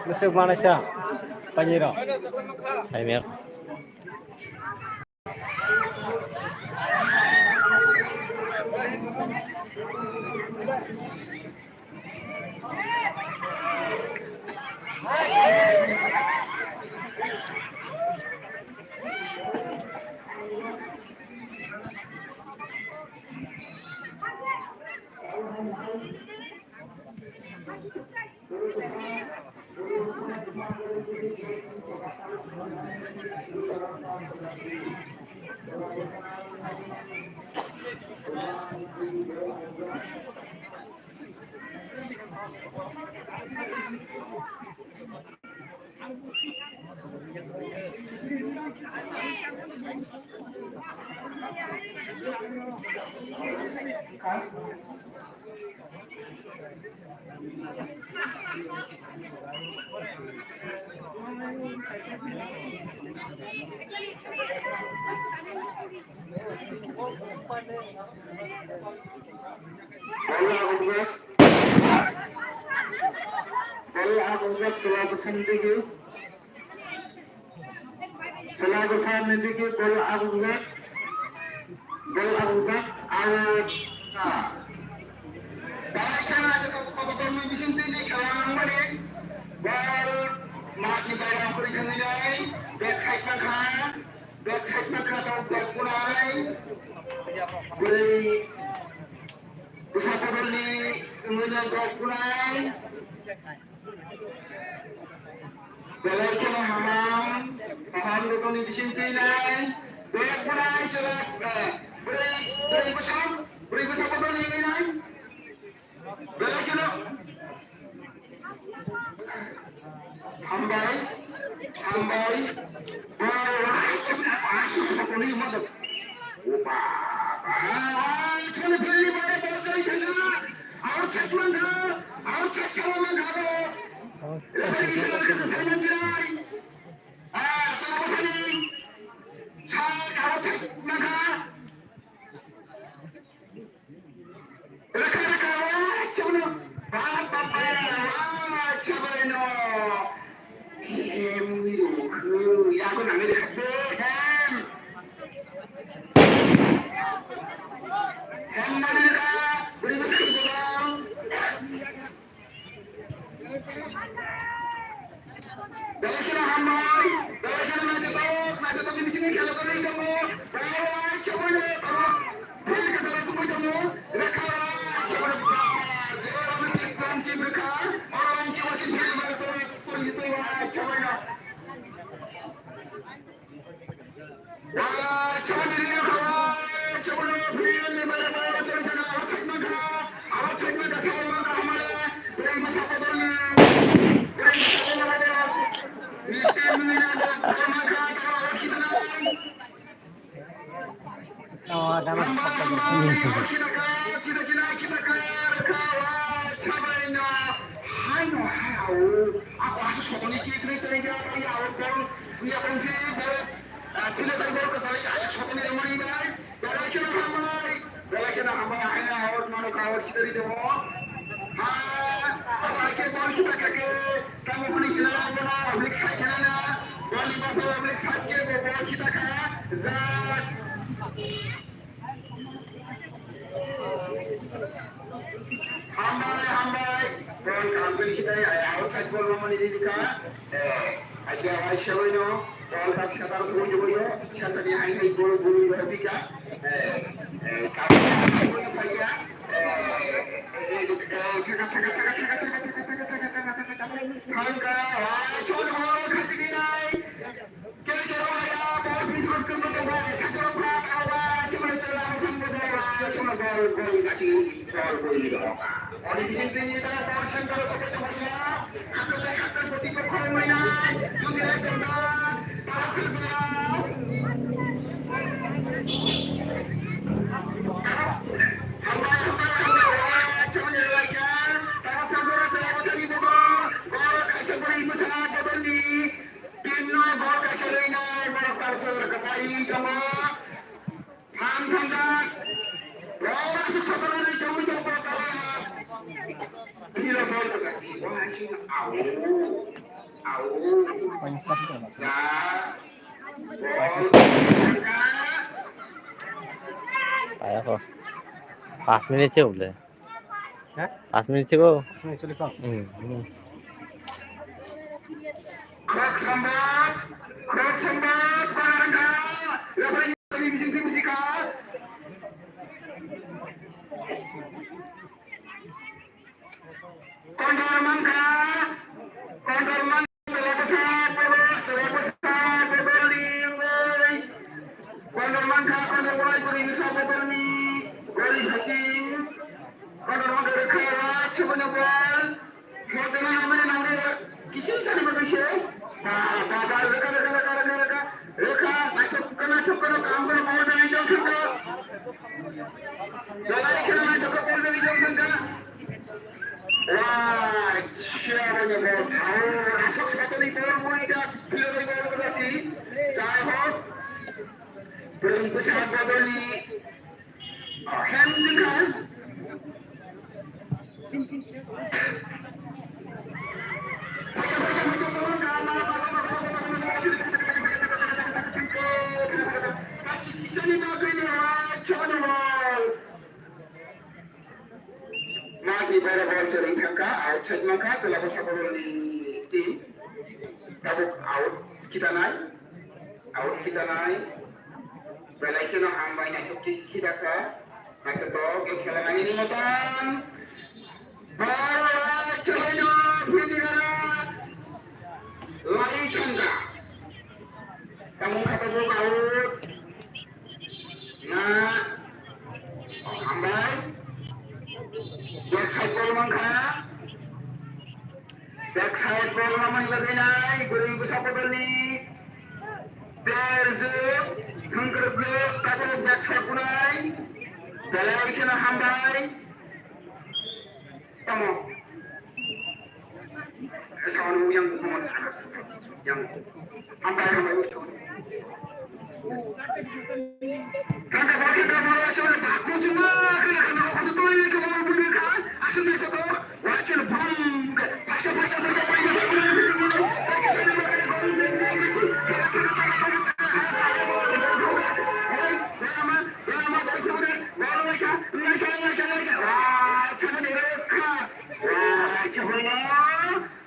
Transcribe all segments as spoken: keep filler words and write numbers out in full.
Besok mana sa? Panyiro. Saimir. Bola agujak. Bola agujak, chwla bwsani digi. Chwla bwsani digi bola agujak. Bola agujak, out. Dai khela je kok kok kok ni bising tini khela ang mani. Bol mat ni bayang kuri khani nai. Back side ma kha. Back side ma kha tong back kunai. Bwrwi bwsa bodolni wngwi nai back kunai. Belai kheno hamam, kaham rokomni bising twi nai. Back kunai chwla, eh, bwrwi, bwrwi bwsa, bwrwi bwsa bodolni wngwi nai. Belai kheno hambai, hambai. Belai kheno hambai. Opa, belai kheno beli bare bosai thangna. Out side mangkha, out side chalo mangkha bo. Referee kisa kisa sai manjilai. Ah, chalo sani. Side out side mangkha. Raka, raka, wah, chabano. Ba, ba, ba, wah, chabano. Em, wi, ru, khu, ya, ko, nang, ri, khat, de, em. Em, mani, raka, beri, beri, beri, beri. Belai kheno hambai, belai kheno naithotok, naithotok ni bisingo khela choli tongo. Belai chobani tongo, field kwcharo tungwi tongo. Rekha belai chobani ba, je oro ni team, team rekha, oro ni team, team belai choli tongo, belai chobani. Oh, ada mas. Belai kheno hambai, belai kheno hambai, haino award mano kha, award sitari tongo. Ha, abo hai khe bol khita kha khe, tamo hwnwi khna na, bono oblique side khna na, bol ni bwsao oblique side khe bo bol khita kha, jak. Hambai, hambai, bol kha, oblique side, ai, outside bol romani rikha. Eh, aja hai sewai no, bol tak setar sewai no, setar ni hai hai gol gol yo bika. Eh, eh, kau sewai no bika. Eh, eh, eh, thaka, thaka, thaka. Hangka, hai, chon ho, khasi ni nai. Kiri kiri haya, bol pit kos kiri kiri, setar pra, kau ba, chon chela, chon gol, chon gol, gol kasi. Bol bui rok. Oni bising tini ta bol center o sopai tongmani ya. Aswk bai aswk boti kok khorok mai nai. Jodi ai tong ta. Para sir jila. Hambai, hambai, hambai. Chumani laika. Para sir jila, sir jila, sir jila. Bol kaisa bwrwi bwsa bodol ni. Team no bol kaisa rwi nai. Bol kaisa rwi nai. Tongo. Ham, ham. Ayako. Pas minit se uble. Ha? Pas minit se go. Pas minit choli kong. Hmm, hmm. Khok sambak, khok sambak, parangka, referee bising tim sika. Kondor mangka, kondor mangka, chwla bwsa, chwla bwsa, bodol ni wngwi. Kondor mangka, kondor bolai, bwrwi bwsa, bodol ni gori hasing. Kondor mangka, rwkha, rwkha, chubui no bol. Hotma hamani nangde kisi sani bagwi se. Ba, ba, ba, rwkha, rwkha, rwkha, rwkha, rwkha. Rwkha, naithok, naithok, kaham, kaham, kaham, kaham, kaham. Belai kheno naithok, kaham, kaham, kaham. Wah, siya, wah, wah, wah. Asok satani bol, moi da, philoi bol, bol, si. Jai hok. Bwrwi bwsa bodol ni. Mati bara bol chori thangka, outside mangka, chwla bwsa bodol ni team. Tabuk out khitanai, out khitanai. Belai kheno hambai naithok khe khidakha. Naithotok khe khela nangini motan. Ball chalaino phidi gara. Lai thangka. Tamo kha tabuk out. Na. Oh, hambai. Back side ball mangkha. Back side ball lamani bagwi nai, bwrwi bwsa bodolni player jwk, thwngkwrwk jwk, tabuk back side bunai, belai kheno hambai. Tamo. Sawan yang bumo yang. Hambai, hambai.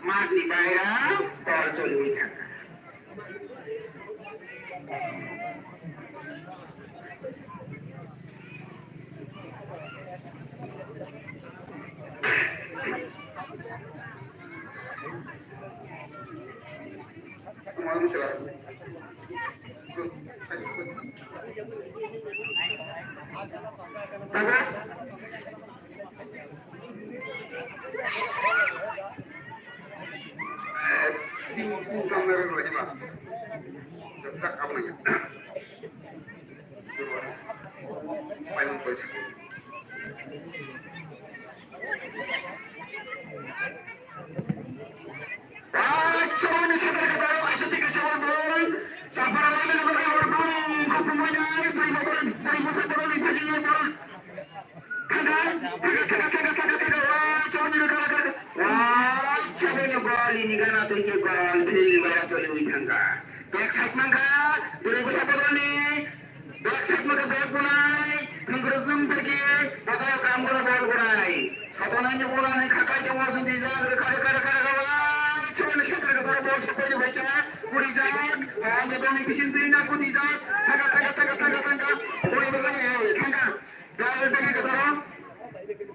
Matni baira bol choliwi thangkha. Back side mangkha, bwrwi bwsa bodolni. Back side mangkha, back bunai. Thwngkwrwk jwng phaikhe, botol kam gwnang bol bunai. Sotonani bunani khakai tongo, jwng twijak, rwkha, rwkha, rwkha, rwkha. Chwngni khetra kwcharo bol sopaini phaikha, kutijak. Bol jotoni bising twi na kutijak. Thangkha, thangkha, thangkha, thangkha, thangkha. Boni bagwi, eh, thangkha. Dal dagi kasaro.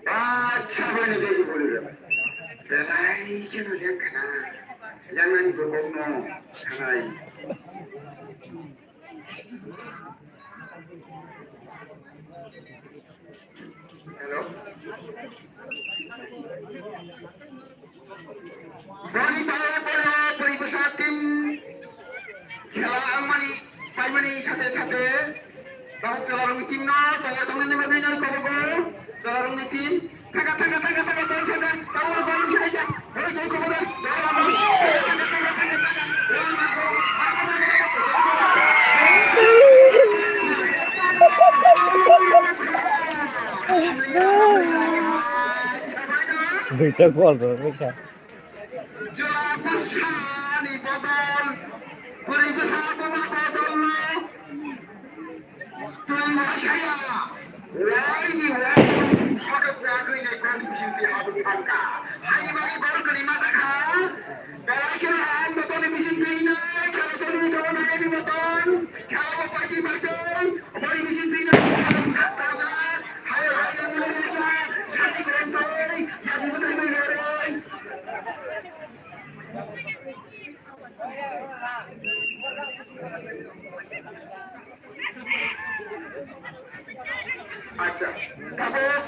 Acha bani dagi boli re. Belai keno yang kana. Yang nani bokok no. Sanai. Hello. Boni pare pore bwrwi bwsa team khela wngmani paimani sate sate tabuk chwlarokni team no tayar tongnani bagwi nai kobogo chwlarokni team thangkha thangkha thangkha thangkha thangkha thangkha tabuk gol se naikha hoi jai kobogo. Duita gol rw wngkha. Bwsani bodol, bwrwi bwsa buma bodolno twi wasaya, waini waini soke kwrwngwi nai gol bisingtwi habwi thangkha. Haini bagwi gol kwrwi ma jakha. Belai kheno ham bodolni bisingtwi nai khelasani tongwi nai ni bodol. Khela bo paidi paidoi, boni bisingtwi nai khelasani saktorjak. Hayo hayo nini nini sani gol twi, yasi bwtwi nai roi. Acha, tabuk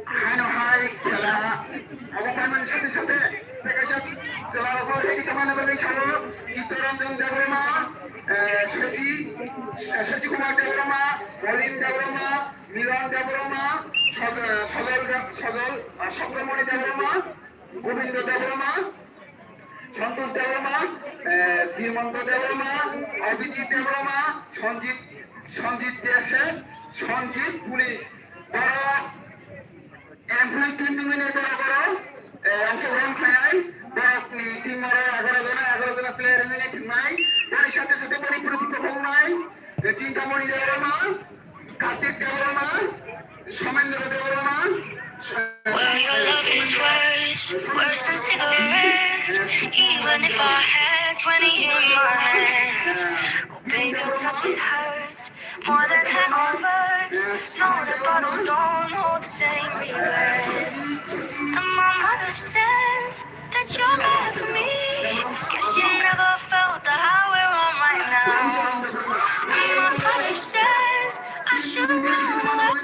haino hai khela obo manmani sathe sathe tei kaisa chwla rokno ready tongmani bagwi sao Chittaranjan Debbarma, eh, Shashi, eh, Shashi Kumar Debbarma, Molin Debbarma, Milan Debbarma, Soj-, eh, Sojol De-, Sojol, eh, Sokramoni Debbarma, Gobindo Debbarma, Santosh Debbarma, eh, Birmonto Debbarma, Abhijit Debbarma, Sanjit, Sanjit Deshek, Sanjit Police. Borok employee team wngwi borok oro, eh, ongsogron khlainai. Borokni team oro egaroh jona, egaroh jona player wngwi thangnai. Boni sathe sathe boni phunukkun wngnai. Chintamoni Debbarma, Kartik Debbarma, Somendra Debbarma, Well, your love is worse, worse than cigarettes. Even if I had twenty in my hands, oh, baby, your touch, it hurts more than hangovers. No, the bottle don't hold the same regret. And my mother says that you're bad for me. Guess she never felt the high we're on right now. And my father says I should run away.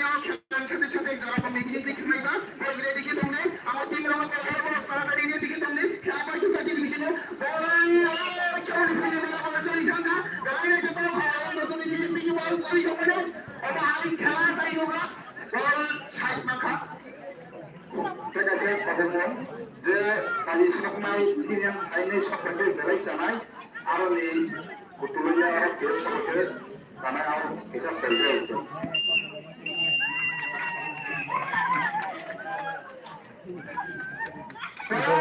Tei kaisa kotormung je kali soknai bini ang hainai soknai tei belai chanai, aroni kutulwi ya oro khe soknai chanai aro kisa saiwi rw se. Abo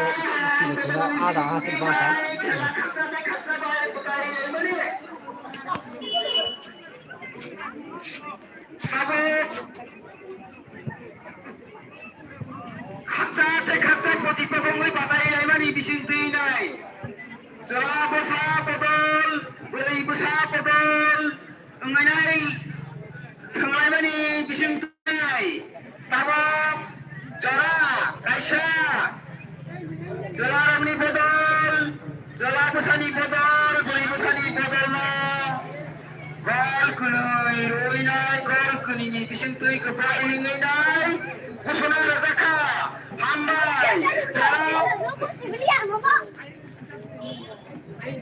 chini chini ada hasil bangkha. Tabuk khaksa tei khaksa poti kwbangwi batai laimani bising twi nai. Chwla bwsa bodol, bwrwi bwsa bodol wngwi nai thwnglaimani bising twi nai. Tabuk jora kaisa. Chwlarokni bodol, chwla bwsani bodol, bwrwi bwsani bodolno gol kwnwi rwinai, gol kwnwini bising twi kwplai wngwi nai ghosona rwjakha. Hambai. Chwla-